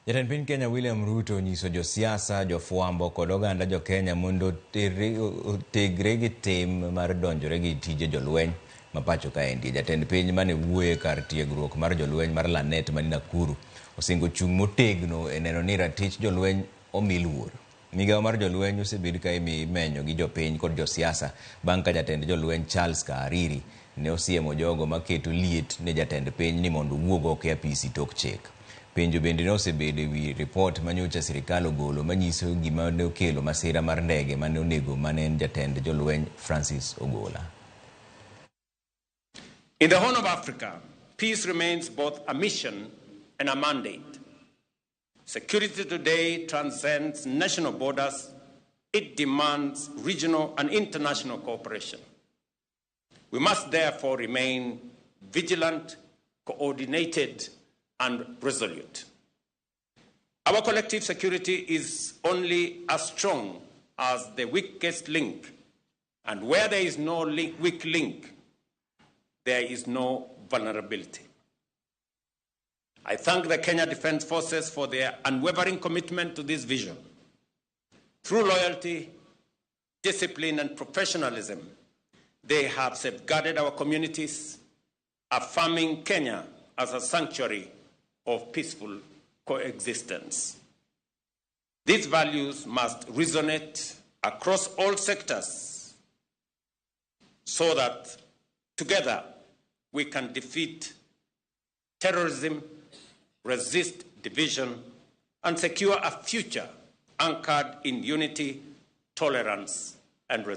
Jatend piny Kenya William Ruto onyiso josiasa, jofwambo kod oganda jokenya mondo otegre gi tim mar donjore gi tije jolweny ma pacho kaendi. Jatend piny mane wuoyo kar tiegruok mar jolweny mar Lanet mani Nakuru osingo chung' motegno e neno ni ratich jolweny omi luor. Migawo mar jolweny osebed ka imenyo gi jopiny kod josiasa bang' ka jatend jolweny Charles Kahariri ne osiemo jogo maketo liet ne jatend piny ni mondo owuog oko e apisi tok chik. Penjo bende ne osebedo ewi ripot manyocha sirikal ogolo manyiso gima ne okelo masira mar ndege mane onego mane en jatend jolweny Francis Ogola. In the Horn of Africa, peace remains both a mission and a mandate. Security today transcends national borders. It demands regional and international cooperation. We must therefore remain vigilant, coordinated, and resolute. Our collective security is only as strong as the weakest link, and where there is no weak link, there is no vulnerability. I thank the Kenya Defence Forces for their unwavering commitment to this vision. Through loyalty, discipline, and professionalism, they have safeguarded our communities, affirming Kenya as a sanctuary of peaceful coexistence. These values must resonate across all sectors so that together we can defeat terrorism, resist division, and secure a future anchored in unity, tolerance, and resilience.